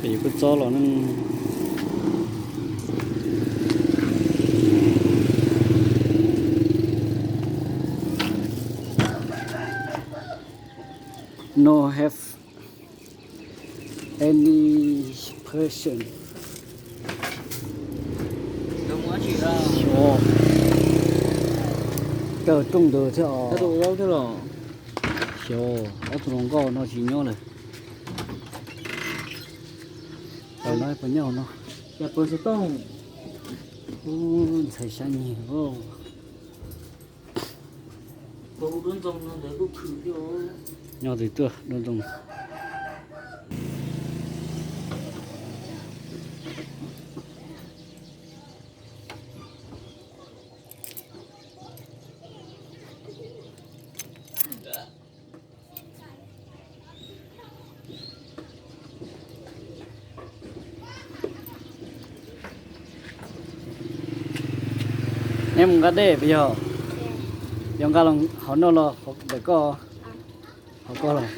Yus kuj txob los ne. No have any person. Xyov, kawg rooj ntawd thiab os. Xyov, ob tug hluas nkauj no tsis nyob lawm. Tau no puas nyob no? Ub, ntxhais xyab nyeg. Nyob twg tuaj dua ntxoo. Neb mus nqa dej puas yog? Yog nqa los hauv no los ntawm koj? Hauv koj los?